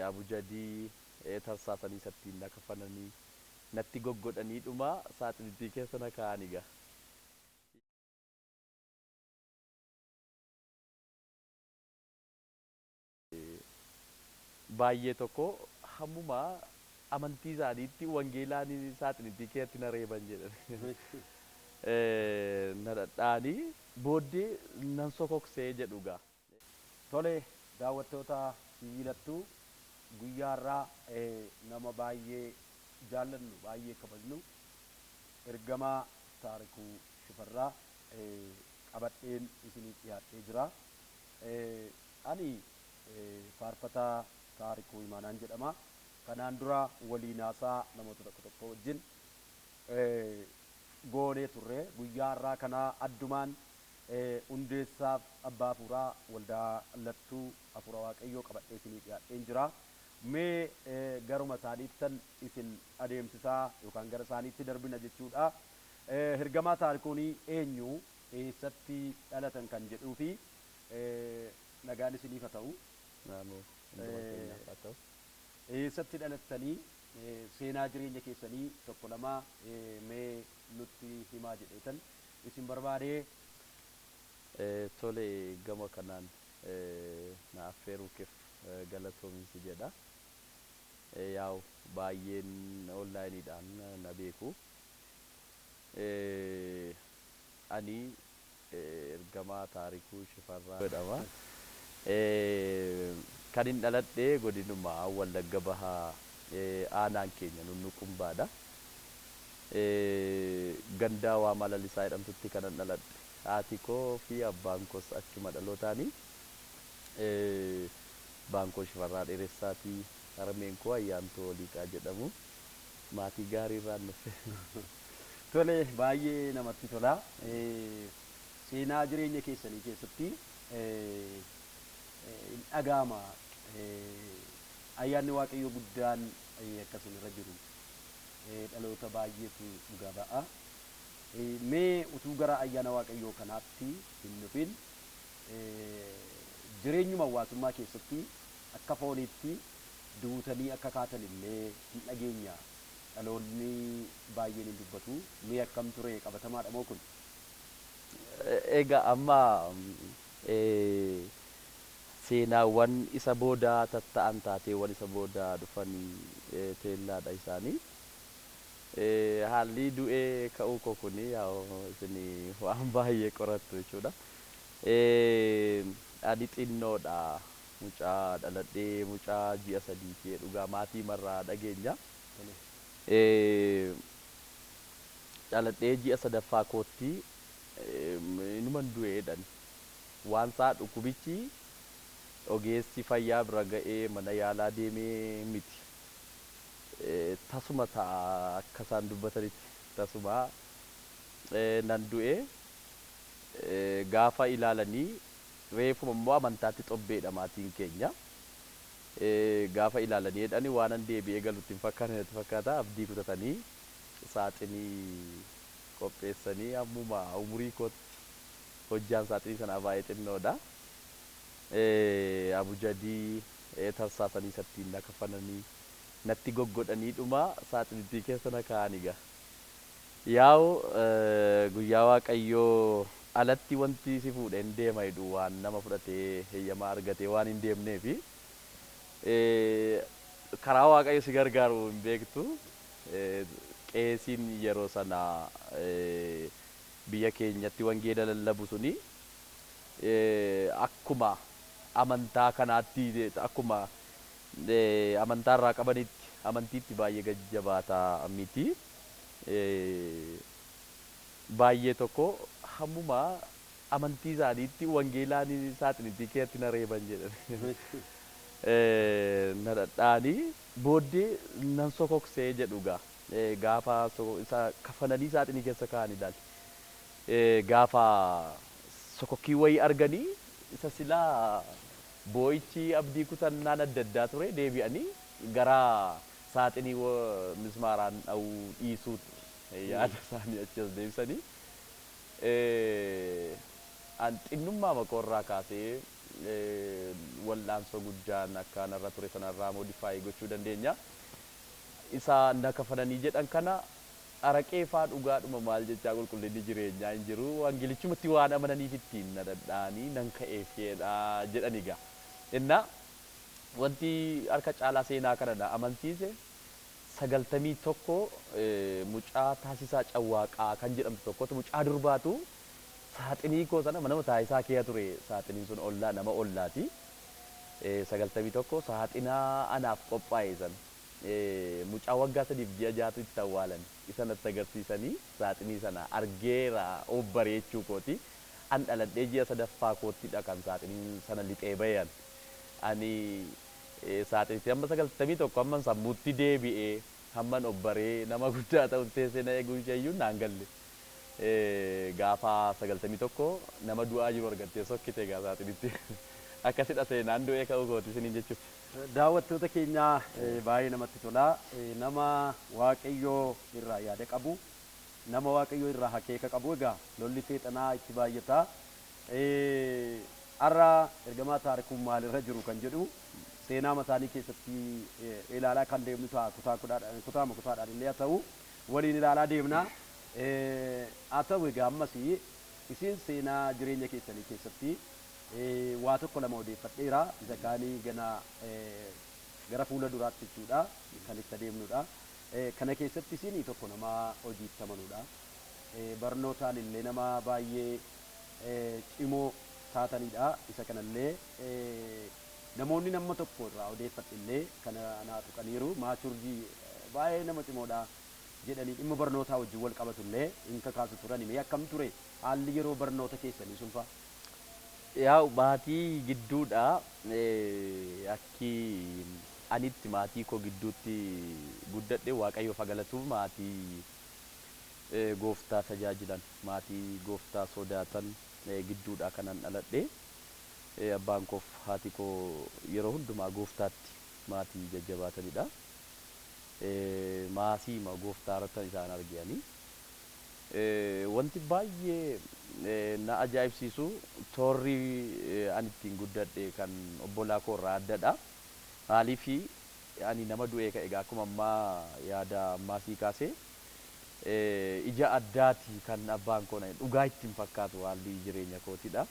Abujadii tarsaasanii isattiin na kafananii natti goggodhanii dhuma saaxinittii keessa na kaa'ani egaa. Baay'ee tokko hammuma amantii isaaniitti wangeelaan saaxinittii keessatti na reeban jedhan. Na dhadha'anii booddee nan sokoksee jedhu egaa. Tole, daawwattoota TV Lattuu, guyyaa har'aa nama baay'ee jaallannu, baay'ee kabajnu, ergamaa Taarikuu Shifarraa qabadheen isiniif dhiyaadhee jira. Ani faarfataa Taarikuu Imaanaan jedhama. Kanaan dura waliin haasaa namoota tokko tokko wajjin goonee turre. Guyyaa har'aa kana addumaan hundeessaaf abbaa hafuuraa waldaa Lattuu Hafuura Waaqayyoo qabadhee isinii dhiyaadheen jira. Mee garuma isaaniittan isin adeemsisaa yookaan gara isaaniitti darbina jechuudha. Ergamaa Taarikuun eenyu, eessatti dhalatan kan jedhuu fi nagaan isiniif haa ta'u. Ameen. Hunduma keenyaaf haa ta'u. Eessatti dhalattanii, seenaa jireenya keessanii tokko lama mee nutti himaa jedheetan isin barbaade. Tole, gama kanaan na affeeruu keef galatoomi si jedha. Yaa'u baay'een onlaayiniidhaan na beeku. Ani ergamaa Taarikuu Shifarraa jedhama. Kan hin dhaladhe godinuma Wallagga Bahaa, aanaan keenya Nunnuqumbaadha. Gandaa Waamaa Lalisaa jedhamtutti kanan dhaladhe. Haati koo fi abbaan koos achuma dhalootaani. Abbaan koo Shifarraa Dheeressaati. Harmeen koo Ayyaantuu Oliiqaa jedhamu. Maatii gaarii irraan dhufe. Tole, baay'ee namatti tola. Seenaa jireenya keessanii keessatti hin dhaga'ama. Ayyaanni Waaqayyoo guddaan akka isin irra jiru dhaloota baay'eetu dhugaa ba'a. Mee utuu gara ayyaana Waaqayyoo kanaatti hin dhufin jireenyuma hawaasummaa keessatti akka fooniitti duutanii akka kaatan illee hin dhageenya. Dhaloonni baay'een hin dubbatu. Mee akkam ture, qabatamaadha moo kun? Egaa amma seenaawwan isa booda tatta'an, taateewwan isa booda dhufanii teellaadha isaanii. Haalli du'ee ka'uu koo kuni isin waan baay'ee qorattu jechuudha. Ani xinnoodha. Mucaa dhaladhee mucaa ji'a 3 dhugaa maatii marraa dhageenya. Dhaladhee ji'a sadaffaa kootti inuman du'eedhan. Waan isaa dhukkubichi ogeessi fayyaa bira ga'ee mana yaalaa deemee miti. Tasuma ta'a akka isaan dubbatanitti tasuma nan du'e. Gaafa ilaalanii reefuma immoo amantaatti xobbeedha maatiin keenya. Gaafa ilaalanii jedhani waanan deebi'ee galutti hin fakkaanne natti fakkaata, abdii kutatanii saaxinii qopheessanii ammuma umurii kootti hojjaan saaxinii sanaa baay'ee xinnoodha. Abujadii tarsaasanii isattiin na kafananii natti goggodhanii dhuma saaxinittii keessa na kaa'ani egaa. Yaa'u guyyaa Waaqayyoo alatti wanti si fuudheen deema jedhu waan nama fudhatee heyyama argatee waan hin deemneefi karaa Waaqayyo si gargaaru hin beektu. Qeesiin yeroo sana biyya keenyatti wangeela lallabu suni akkuma amantaa kanaatti, akkuma amantaa irraa qabanitti amantiitti baay'ee gad jabaataa miti. Baay'ee tokko hammuma amantii isaaniitti wangeelaan saaxinittii keessatti na reeban jedhan. Na dhadha'anii booddee nan sokoksee jedhu egaa. Gaafa isa kafananii saaxinii keessa kaa'an ilaali. Gaafa sokokkii wayii arganii isa silaa boo'ichi abdii kutannaan adda addaa ture deebi'anii gara saaxinii mismaaraan dha'uu dhiisuutti yaada isaanii achi as deebisanii. An xinnummaa koorraa kaasee Wal'aansoo guddaan akka narra ture sanarraa modify gochuu dandeenya. Isa na kafananii jedhan kana araqee faa dhugaadhuma maal jechaa qulqullinni jireenyaa hin jiru. Wangeelichumatti waan amananiif ittiin na dhadha'anii nan ka'eef jedha jedhan egaa. Innaa wanti harka caalaa seenaa kana na amansiise 91 mucaa Taasisaa Cawwaaqaa kan jedhamtu tokkotu, mucaa durbaatu, saaxinii koo sana manama Taasisaa keessa ture. Saaxiniin sun ollaa nama ollaati. 91 saaxinaa anaaf qophaa'e sana mucaa waggaa 3 fi ji'a 6tu itti awwaalan isa natti agarsiisanii saaxinii sana argeera obbareechuu kooti. An dhaladhee ji'a sadaffaa koottidha kan saaxiniin sana lixee bayan. Ani saaxinitti hamma 91 hamman sammuutti deebi'ee hamman obbaree nama guddaa ta'u teessee na eeguun isheeyyuu naan galle. Gaafa 91 nama du'aa jiru argattee sokkite egaa saaxinitti. Akkasidha seenaan du'ee ka'uu kooti isiniin jechuudha. Daawwattoota keenyaa, baay'ee namatti tola. Nama Waaqayyoo irraa yaada qabu, nama Waaqayyoo irraa akeeka qabu, egaa lolli seexanaa itti baay'ata. Har'a ergamaa Taarikuun maalirra jiru kan jedhu seenaa mataanii keessatti ilaalaa kan deemnu ta'a, kutaa kutaama kutaadhaan illee haa ta'u waliin ilaalaa deemna. Haa ta'u egaa ammas isin seenaa jireenya keessanii keessatti waa tokko lama odeeffadheera, isa kaanii gana gara fuula duraatti jechuudha kan itti adeemnudha. Kana keessatti isin tokko nama hojiitti amanuudha. Barnootaan illee nama baay'ee cimoo taatanidha. Isa kanallee namoonni nama tokko irraa odeeffadhe illee kana naa tuqaniiru. Maachurjii baay'ee nama cimoodha jedhanii dhimma barnootaa wajjin wal qabatu illee hin kakaasu turan. Mee akkam ture haalli yeroo barnoota keessanii sun fa'a? Yaa'u maatii gidduudha. Akki anitti maatii koo gidduutti guddadhe, Waaqayyoof haa galatu, maatii gooftaa tajaajilan, maatii gooftaa sodaatan gidduudha kanan dhaladhe. Abbaan koof haati koo yeroo hundumaa gooftaatti maatii jajjabaatanidha. Maasiima gooftaa irratti isaan arganii. Wanti baay'ee na ajaa'ibsiisu toorri ani ittiin guddadhe kan obbolaa koo irraa addadha. Maaliifi ani nama du'ee ka'e egaa akkuma ammaa yaada ammaa sii kaasee ija addaati kan abbaan koo dhugaa ittiin fakkaatu haalli jireenya kootidha.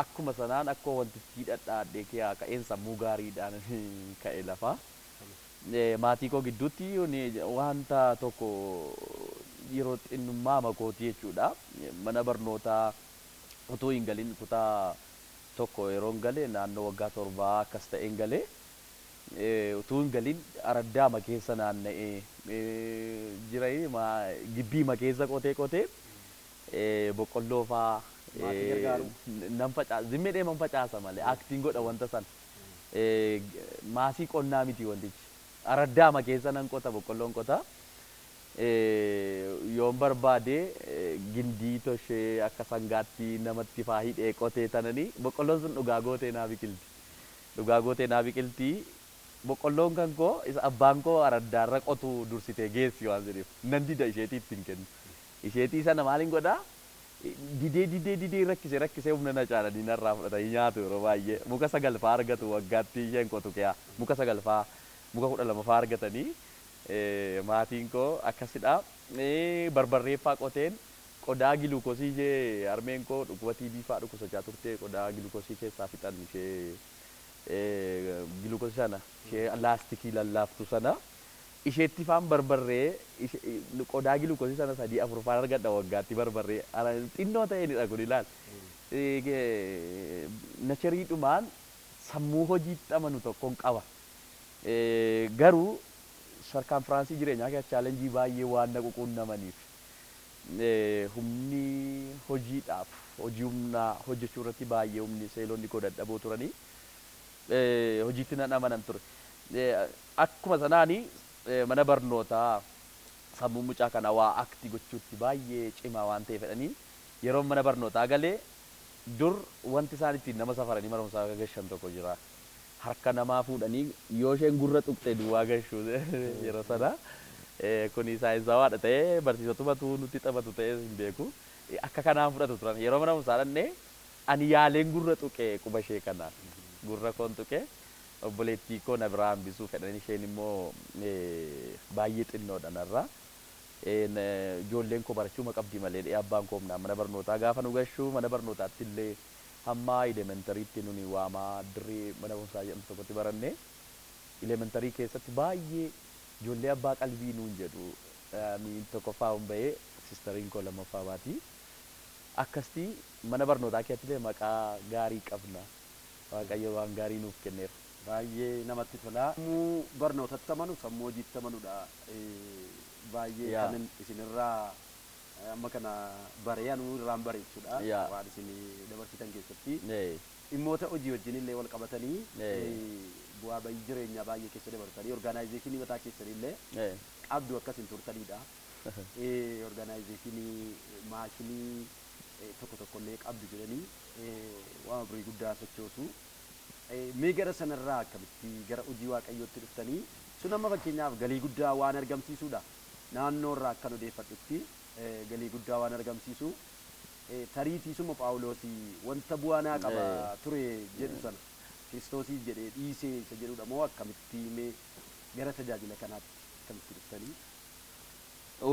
Akkuma sanaan akkuma wanti itti dhadhaadhee kee ka'een sammuu gaariidhaan ka'e lafaa. Maatii koo gidduutti wanta tokko yeroo xinnummaa kooti jechuudha. Mana barnootaa utuu hin galin kutaa tokko yeroon gale, naannoo waggaa 7 akkas ta'een gale. Utuu hin galin araddaama keessa naanna'ee jira, gibbiima keessa qotee qotee boqqolloo faa nan facaasa, zimmeedhee man facaasa malee aktiin godha wanta sana. Maasii qonnaa miti wantichi. Araddaama keessa nan qota, boqqolloon qota. Yoon barbaade gindii toshee akka sangaatti namatti faa hidhee qotee tananii boqqolloon sun dhugaa gootee naa biqilti. Dhugaa gootee naa biqilti. Boqqolloon kan koo isa abbaan koo araddaarra qotu dursitee geessi waan jedheef nan dida, isheetii ittiin kennu. Isheetii sana maaliin godhaa? Didee didee didee rakkisee rakkisee humna na caalanii narraa fudhatanii nyaatu yeroo baay'ee. Muka sagal faa argatu waggaatti isheen qotu kiyaa. Muka sagal faa, muka 12 faa argatanii maatiin koo akkasidha. Barbarreeffaa qoteen qodaa giluukosii ishee harmeen koo dhukkuba TB faa dhukkubsachaa turte, qodaa giluukosii keessaa fixan ishee giluukosii sana ishee laastikii lallaaftu sana isheetti faan barbarree qodaa giluukosii sana sadii afur faan argadha waggaatti, barbarree xinnoo ta'eenidha kun ilaal. Nachariidhumaan sammuu hojiitti amanu tokkoon qaba. Garuu circumstance jireenyaa keessa challenge baay'ee waan na ququnnamaniif humni hojiidhaaf hojii humnaa hojjechuu irratti baay'ee humni seelonni koo dadhaboo turanii hojiitti nan amanan ture. Akkuma sanaani mana barnootaa sammuu mucaa kana waa akti gochuutti baay'ee cimaa waan ta'e fedhanii yeroo mana barnootaa galee, dur wanti isaan ittiin nama safaranii mana barumsaa gashan tokko jira. Harka namaa fuudhanii yoo isheen gurra tuqxe duwwaa gashu yeroo sana. Kuni saayinsawaadha ta'ee barsiisotumatu nutti taphatu ta'ee hin beeku. Akka kanaan fudhatu turan. Yeroo mana barumsaa dhannee Ani yaaleen gurra tuqee quba ishee kanaan gurra koon tuqee obboleettii koo na biraa hambisuu fedhan, isheen immoo baay'ee xinnoodha narraa. Ijoolleen koo barachuu qabdi malee abbaan koo humnaan mana barnootaa gaafa nu gashuu, mana barnootaatti illee hamma elementariitti nuni waamaa dirree mana barumsaa jedhamtu tokkotti baranne. Elementary keessatti baay'ee ijoollee abbaa qalbii nuun jedhu. Ani tokkoffaa hin bahee, sisteriin koo lammaffaa baati. Akkasti mana barnootaa keessatti illee maqaa gaarii qabna. Waaqayyo waan gaarii nuuf kenneera. Baay'ee namatti tola. Sammuu barnootatti amanu, sammuu hojiitti amanudha. Baay'ee kanan isinirraa amma kana baree anuu irraan bare jechuudha. Waan isin dabarsitan keessatti. Dhimmoota hojii wajjin illee wal qabatanii bu'aa bayii jireenyaa baay'ee keessa dabarsanii organization mataa keessanii illee qabdu akkas hin turtanidha. Organization maashinii tokko tokko illee qabdu jedhanii waan birii guddaa sochoosu. Mee gara sanarraa akkamitti gara hojii Waaqayyootti dhuftanii? Sun amma fakkeenyaaf galii guddaa waan argamsiisudha. Naannoo irraa akkan odeeffadhutti galii guddaa waan argamsiisu. Tariitiisuma Phaawulos wanta bu'aa naa qaba ture jedhu sana Kiristoosiif jedhee dhiisee isa jedhudha moo akkamitti, mee gara tajaajila kanaatti akkamitti dhuftanii?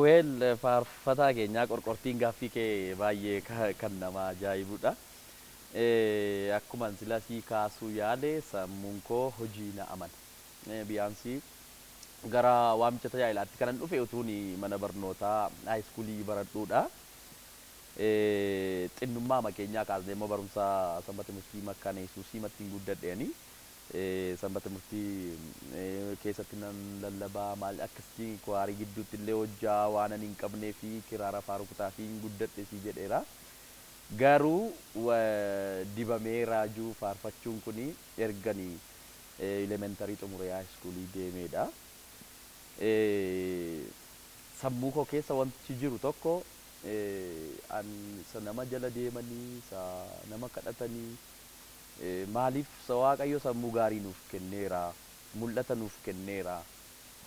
Well, faarfataa keenyaa, qorqortiin gaaffii kee baay'ee kan nama ajaa'ibudha. Akkuma sila sii kaasuu yaale, sammuun koo hojii na amana. Biyyaansi gara waamicha tajaajilaatti kanan dhufe utuun mana barnootaa high school baradhuudha. Xinnummaa keenyaa kaasnee immoo barumsa Sanbata Murtii Makkaana Yesuusii mattiin guddadheeni. Sanbata Murtii keessatti nan lallabaa, maal akkasitti kwaarii gidduutti illee hojjaa waan ani hin qabnee fi kiraara faarukutaa fi hin guddadhe sii jedheera. Garuu dibamee raajuu faarfachuun kuni erganii elementary xumuree high school deemeedha. Sammuu koo keessa wanti jiru tokko, an isa nama jala deemanii, isa nama kadhatanii, maaliif? Isa Waaqayyo sammuu gaarii nuuf kenneera, mul'ata nuuf kenneera,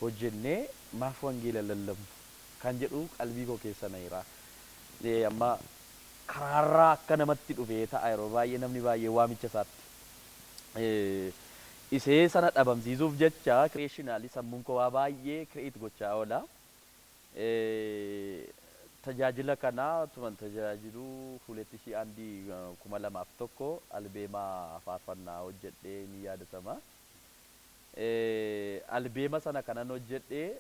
hojjennee maaf wangeela lallabnu kan jedhu qalbii koo keessa na jira. Amma karaarraa akka namatti dhufee ta'a yeroo baay'ee namni baay'ee waamicha isaatti. Isee sana dhabamsiisuuf jecha creationally sammuun koo waa baay'ee create gochaa oola. Tajaajila kana tuman tajaajiluu fuuletti ishii andii 2001 albeemaa faarfannaa hojjedhee ni yaadatama. Albeema sana kanan hojjedhee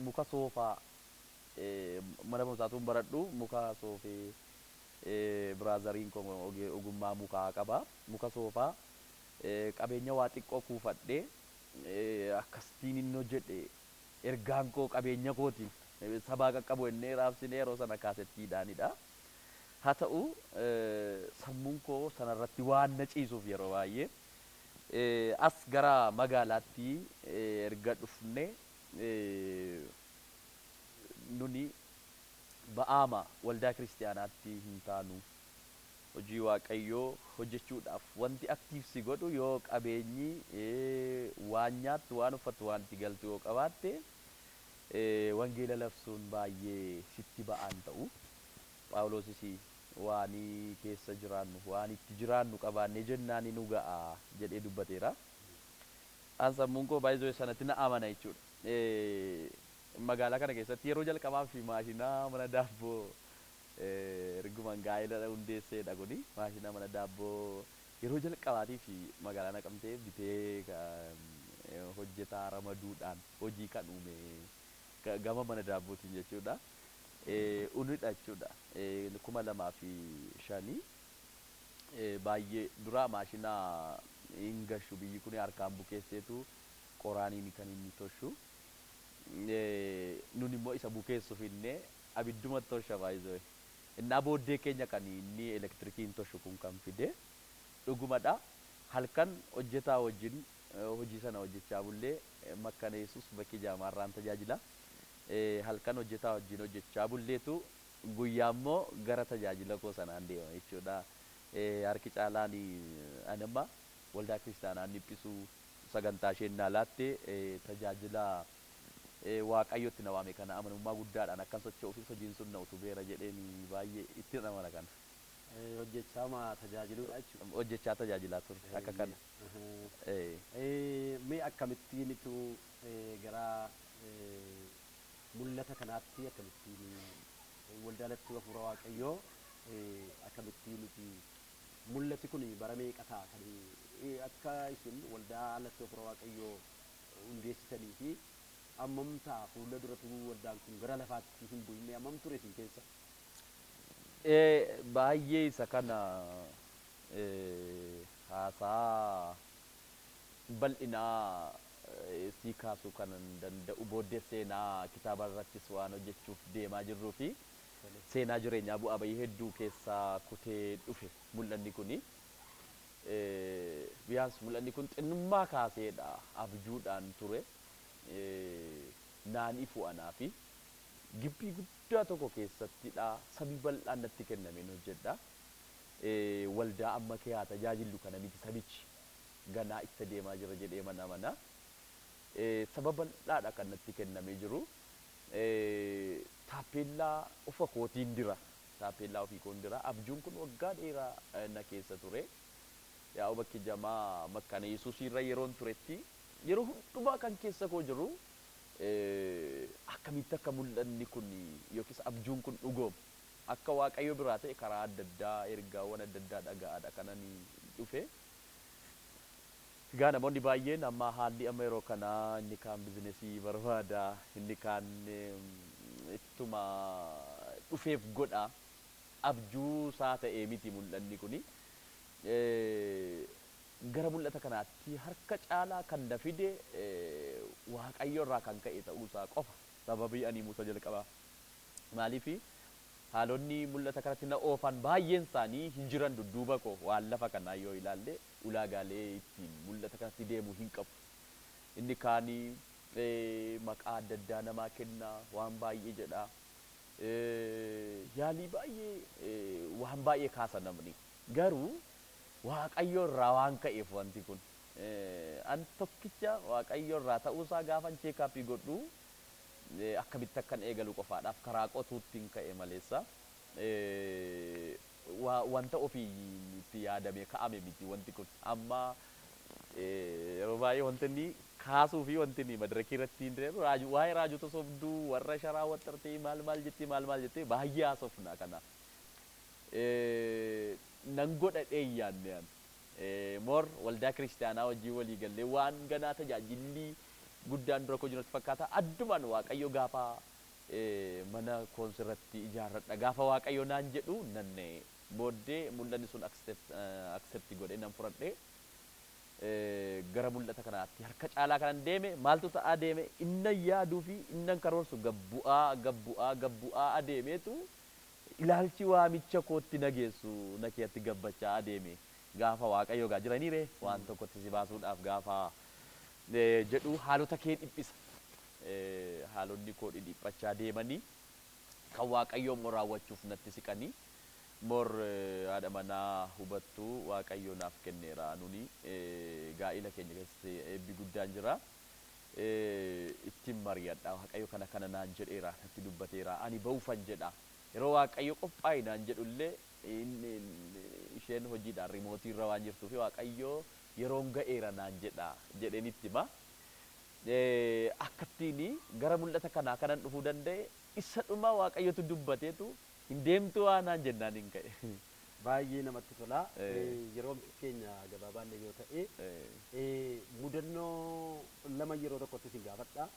muka soofaa, mana barumsaatuun baradhu, muka soofee, brotheriin koo ogummaa mukaa qaba. Muka soofaa qabeenya waa xiqqoo kuufadhee akkasitiin inni hojjedhe, ergaan koo qabeenya kootiin sabaa qaqqabu innee raabsinee yeroo sana kaasettiidhaanidha. Haa ta'u, sammuun koo sanarratti waan na ciisuuf yeroo baay'ee as gara magaalaatti erga dhufne, nuni ba'aama waldaa kiristaanaatti hin taanu. Hojii Waaqayyoo hojjechuudhaaf wanti active si godhu yoo qabeenyi waan nyaattu, waan uffattu, waan itti galtu yoo qabaatte, wangeela labsuun baay'ee sitti ba'aan ta'u. Phaawulosis waan keessa jiraannu, waan itti jiraannu qabaannee jennaan nu ga'a jedhee dubbateera. An sammuun koo baay'ee sanatti na amana jechuudha. Magaalaa kana keessatti yeroo jalqabaa fi maashina mana daabboo erguman gaa'ela hundeesseedha kuni, maashina mana daabboo yeroo jalqabaatii fi magaalaa Naqamtee bitee hojjetaa ramaduudhaan hojii kan uume gama mana daabbootiin jechuudha. Unidha jechuudha. 2005 baay'ee dura maashina hin gashu, biyyi kun harkaan bukeesseetu qoraaniin kan inni toshu. Nun immoo isa bukeessu finnee abidduma tosha baay'ee. Innaa booddee keenya kan inni elektirikiin toshu kun kan fide dhugumadha. Halkan hojjetaa wajjin hojii sana hojjechaa bullee, Makkana Yesuus bakki jaamaarraan tajaajila. Halkan hojjetaa wajjin hojjechaa bulleetu guyyaa immoo gara tajaajila koo sanaan deema jechuudha. Harki caalaan ani amma waldaa kiristaanaa dhiphisuu sagantaa isheen naa laatte, tajaajila Waaqayyotti na waame kana amanamummaa guddaadhaan akkan socho'uufis hojiin sun na utubeera jedheen baay'ee itti amana kana. Hojjechaa ma tajaajiluudha jechuudha. Hojjechaa tajaajilaa ture akka kana. Mee akkamittiin itu gara mul'ata kanaatti, akkamittiin waldaa Lattuu Hafuura Waaqayyoo, akkamittiin nuti mul'ati kun bara meeqa ta'a kan akka isin waldaa Lattuu Hafuura Waaqayyoo hundeessitanii fi ammam ta'a fuula duratu waldaan kun gara lafaatti hin bu'inne, ammam ture isin keessa? Baay'ee isa kana haasaa bal'inaa sii kaasuu kan danda'u booddee seenaa kitaaba irrattis waan hojjechuuf deemaa jirruu fi seenaa jireenyaa bu'aa bayii hedduu keessaa kutee dhufe mul'anni kuni. Biyyaans mul'anni kun xinnummaa kaaseedha, abjuudhaan ture. Naan ifu anaa fi gibbii guddaa tokko keessattidha, sabii bal'aan natti kennameen hojjedha. Waldaa amma kee haa tajaajillu kana miti, sabichi ganaa itti deemaa jira jedhee mana mana. Saba bal'aadha kan natti kennamee jiru. Taappeellaa ofa kootiin dira. Taappeellaa ofii koon dira. Abjuun kun waggaa dheeraa na keessa ture. Yaa'u bakki jamaa Makkaana Yesuus irra yeroon turetti yeroo hundumaa kan keessa koo jiru akkamitti akka mul'anni kun yookiis abjuun kun dhugoomu, akka Waaqayyo biraa ta'e karaa adda addaa ergaawwan adda addaa dhaga'aadha kanan dhufe. Egaa namoonni baay'een amma haalli amma yeroo kanaa inni kaan bizinesii barbaada, inni kaan ittuma dhufeef godha. Abjuu isaa ta'ee miti mul'anni kuni. Gara mul'ata kanaatti harka caalaa kan na fide Waaqayyo irraa kan ka'e ta'uusaa qofa. Sababii ani Musa jalqabaa. Maaliifi haalonni mul'ata kanatti na oofan baay'een isaanii hin jiran dudduuba koo, waan lafa kanaa yoo ilaalle ulaagaalee ittiin mul'ata kanatti deemu hin qabu. Inni kaanii maqaa adda addaa namaa kenna, waan baay'ee jedha. Yaalii baay'ee, waan baay'ee kaasa namni. Garuu Waaqayyo irraa waan ka'eef wanti kun. An tokkicha Waaqayyo irraa ta'uusaa gaafan check up godhu akkamitti akkan eegalu qofaadhaaf karaa qotuutti hin ka'e maleessa. Wanta ofii itti yaadamee ka'ame miti wanti kun. Amma yeroo baay'ee wanti inni kaasuu fi wanti inni madirakii irratti hin deemu waa'ee raajota sobduu warra sharaa waxxartee maal maal jettee maal maal jettee baay'ee haasofna kana. Nan godhadhee hin yaadne an. Mor waldaa kiristaanaa wajjin walii gallee waan ganaa tajaajilli guddaan dura koo jiru natti fakkaata. Addumaan Waaqayyo gaafa mana koonsirratti ijaarradha gaafa Waaqayyo naan jedhu nan booddee mul'anni sun accept godhee nan fudhadhe. Gara mul'ata kanaatti harka caalaa kanan deeme maaltu ta'aa deeme, innan yaaduu fi innan karoorsu gabbu'aa gabbu'aa gabbu'aa adeemeetu ilaalchi waamicha kootti na geessu na keessatti gabbachaa adeeme. Gaafa Waaqayyo gaa jiraniire waan tokkotti si baasuudhaaf gaafa jedhu haalota kee dhiphisa. Haalonni koo dhidhiphachaa deemanii kan Waaqayyo immoo raawwachuuf natti siqanii mor haadha manaa hubattuu Waaqayyo naaf kenneera, nuni gaa'ila keenya keessatti eebbi guddaan jira. Ittiin mari'adha, Waaqayyo kana kana naan jedheera, natti dubbateera, ani ba'uufan jedha. Yeroo Waaqayyo qophaa'i naan jedhullee isheen hojiidhaan remote irra waan jirtuuf Waaqayyo yeroon ga'eera naan jedha jedheen itti hima. Akkattiin gara mul'ata kanaa kanan dhufuu danda'e isa dhuma Waaqayyotu dubbateetu hin deemtu waa naan jennaan hin ka'e. Baay'ee namatti tola. Yeroon keenya gabaabaallee yoo ta'e, mudannoo lama yeroo tokkotti isin gaafadha.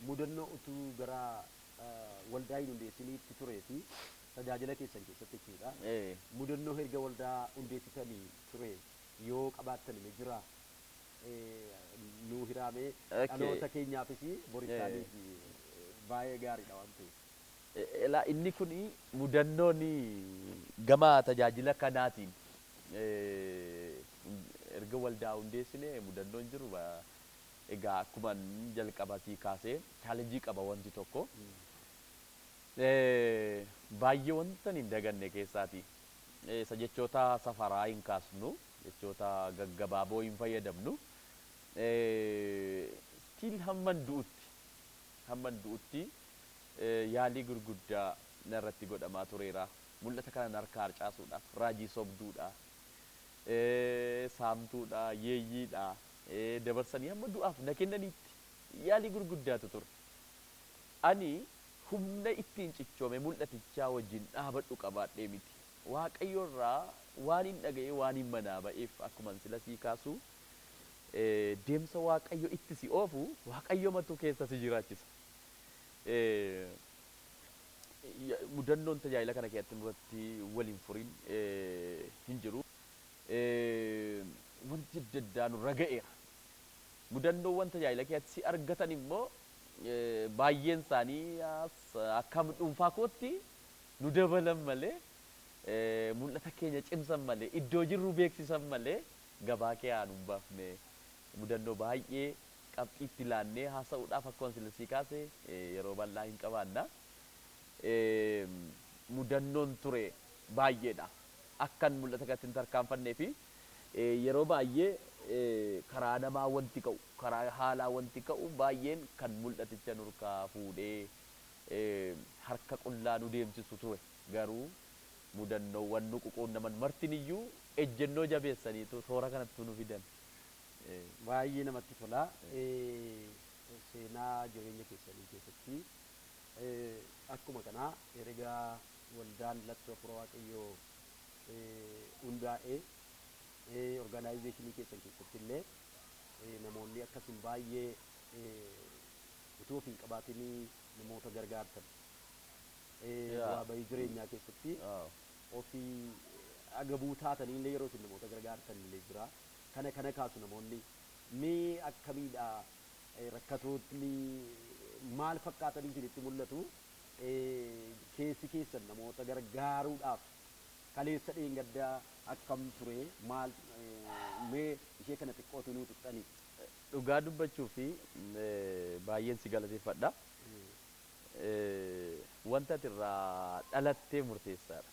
Mudannoo utuu gara waldaa hin hundeessiniitti turee fi tajaajila keessan keessatti jechuudha. Mudannoo erga waldaa hundeessitanii ture yoo qabaattan ni jira. Nuu hiraamee dhaloota keenyaafis borisaaniif baay'ee gaariidha waan ta'eef. Elaa inni kun mudannoon gama tajaajila kanaatiin erga waldaa hundeessine mudannoon jiru egaa akkuma jalqabatii kaasee challenge qaba wanti tokko. Baay'ee wanta hin daganne keessaati. Isa jechoota safaraa hin kaasnu, jechoota gaggabaaboo hin fayyadamnu. Still hamman du'utti yaalii gurguddaa narratti godhamaa tureera. Mul'ata kana harkaa harcaasuudhaaf raajii sobduudha, saamtuudha, yeeyyiidha, dabarsanii hamma du'aaf na kennanitti yaalii gurguddaatu ture. Ani humna ittiin cichoome mul'atichaa wajjin dhaabadhu qabaadhee miti. Waaqayyo irraa waan hin dhaga'ee waan hin manaa ba'eef, akkuma sila sii kaasu, deemsa Waaqayyo itti si oofu Waaqayyo matu keessa si jiraachisa. Mudannoon tajaajila kana keessatti nurratti waliin furiin hin jiru. Wanti adda addaa nurra ga'eera. Mudannoowwan tajaajila keessatti si argatan immoo baay'een isaanii akkam dhuunfaa kootti nu dabalan malee, mul'ata keenya cimsan malee, iddoo jirru beeksisan malee gabaa kee haa nun baafne. Mudannoo baay'ee qabxiitti laannee haasa'uudhaaf, akkuma sila sii kaase, yeroo bal'aa hin qabaanna. Mudannoon ture baay'eedha. Akkan mul'ata kanatti hin tarkaanfannee fi yeroo baay'ee karaa namaa wanti ka'u, karaa haalaa wanti ka'u baay'een kan mul'aticha nurkaa fuudhee harka qullaa nu deemsisu ture. Garuu mudannoowwan nu ququunnaman martiniyyuu ejjennoo jabeessaniitu toora kanatti nu fidan. Baay'ee namatti tola. Seenaa jireenya keessanii keessatti akkuma kanaa erga waldaan Lattuu Hafuura Waaqayyoo hundaa'ee, organization keessan keessatti illee namoonni akkasin baay'ee utuu of hin qabaatinii namoota gargaartan, bu'aa bahii jireenyaa keessatti ofii agabuu taatanii illee yeroo isin namoota gargaartan illee jira. Kana kana kaasu namoonni, mee akkamiidha, rakkatootni maal fakkaatanii isinitti mul'atu? Keessi keessan namoota gargaaruudhaaf kaleessa dheengaddaa akkam ture? Maal, mee ishee kana xiqqootu nuu tuqxanii? Dhugaa dubbachuu fi baay'een si galateeffadha. Wanta ati irraa dhalattee murteessaadha.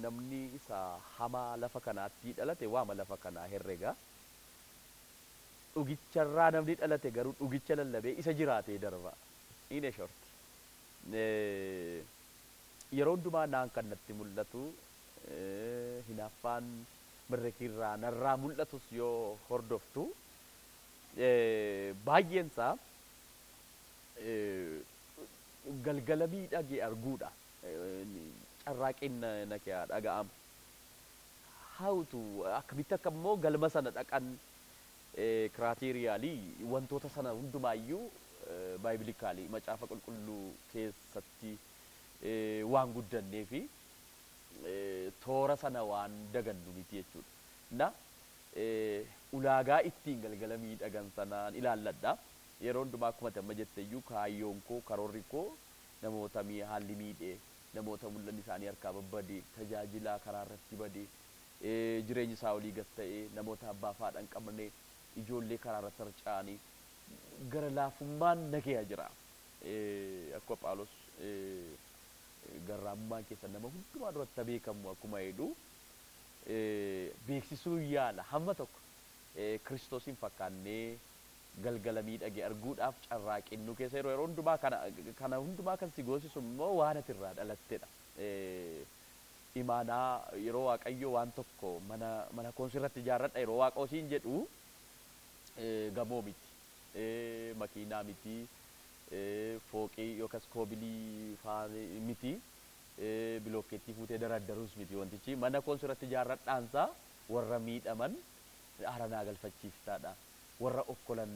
Namni isa hamaa lafa kanaatti dhalate waama lafa kanaa herrega. Dhugicharraa namni dhalate garuu dhugicha lallabee isa jiraatee darba. In a short. Yeroo hundumaa naan kan natti mul'atu, hinaaffaan mirrekiirraa narraa mul'atus yoo hordoftu, baay'een isaa galgala miidhagee arguudha. Carraaqqiin na kee dhaga'ama. Hawtu akkamitti akka immoo galma sana dhaqan, criterialii wantoota sana hundumaayyuu biblically, macaafa qulqulluu keessatti waan guddannee fi toora sana waan dagannu miti jechuudha. Na ulaagaa ittiin galgala miidhagan sanaan ilaalladha. Yeroo hundumaa akkuma amma jetteyyuu, kaayyoon koo, karoorri koo namoota haalli miidhee, namoota mul'anni isaanii harkaa babbade, tajaajilaa karaa irratti bade, jireenyi isaa olii gad ta'ee, namoota abbaa fi haadha hin qabne, ijoollee karaa irratti harca'anii gara laafummaan nageya jira. Akkuma Phaawulos garraamummaan keessan nama hundumaa duratti beekamu akkuma jedhu, beeksisuu yaala. Hamma tokko Kiristoosiin fakkaannee galgala miidhage arguudhaaf carraaqqiin nu keessa yeroo hundumaa kana hundumaa kan si goosisu immoo waan ati irraa dhalattedha. Imaanaa yeroo Waaqayyo waan tokko mana koon sirratti ijaarradha yeroo Waaqa siin jedhu, gamoo miti, makiinaa miti, fooqii yookas koobilii faa miti, bilookkeettii fuutee daraddaruus miti. Wantichi mana koon sirratti ijaarradhaansaa warra miidhaman hara naa galfachiiftaadha. Warra okkolan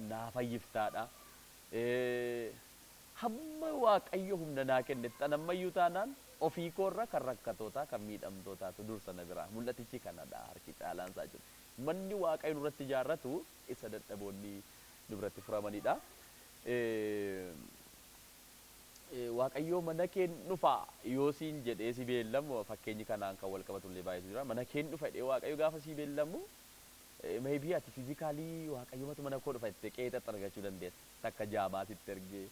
naa fayyiftaadha. Hamma Waaqayyo humna naa kennetti an ammayyuu taanaan ofii koorra kan rakkatootaa, kan miidhamtootaatu dursa na biraa. Mul'atichi kanadha harki caalaan isaa jiru. Manni Waaqayyo nurratti ijaarratu isa dadhaboonni nu biratti furamanidha. Waaqayyo mana keen dhufa yoo siin jedhee si beellamu, fakkeenyi kanaan kan wal qabatu illee baay'eetu jira. Mana keen dhufa jedhee Waaqayyo gaafa si beellamu, maybe ati physically Waaqayyomatu mana koo dhufa jettee qeexatti argachuu dandeessa. Takka jaamaa sitti ergee,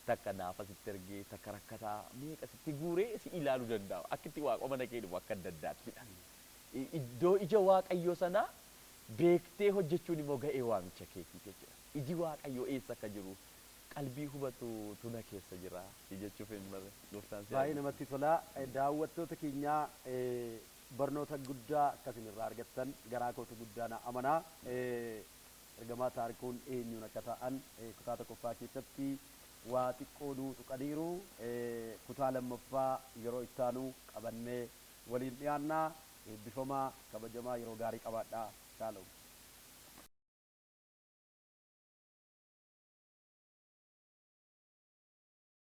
takka naafa sitti ergee, takka rakkataa meeqa sitti guuree si ilaaluu danda'a. Akka itti Waaqa mana kee dhufu akka adda addaattidha. Iddoo ija Waaqayyoo sanaa beektee hojjechuun immoo ga'ee waamicha keetiiti jechuudha. Iji Waaqayyoo eessa akka jiru Qalbii hubatu tuna keessa jira jechuuf hin barre gooftaan si Baay'ee namatti tola. Daawwattoota keenyaa, barnoota guddaa akkasin irraa argattan garaa kootu guddaa na amanaa. Ergamaa Taarikuun eenyuun akka ta'an kutaa tokkoffaa keessatti waa xiqqoo nuu tuqaniiru. Kutaa lammaffaa yeroo ittaanu qabannee waliin dhiyaannaa. Eebbifamaa, kabajamaa, yeroo gaarii qabaadhaa. Shalom.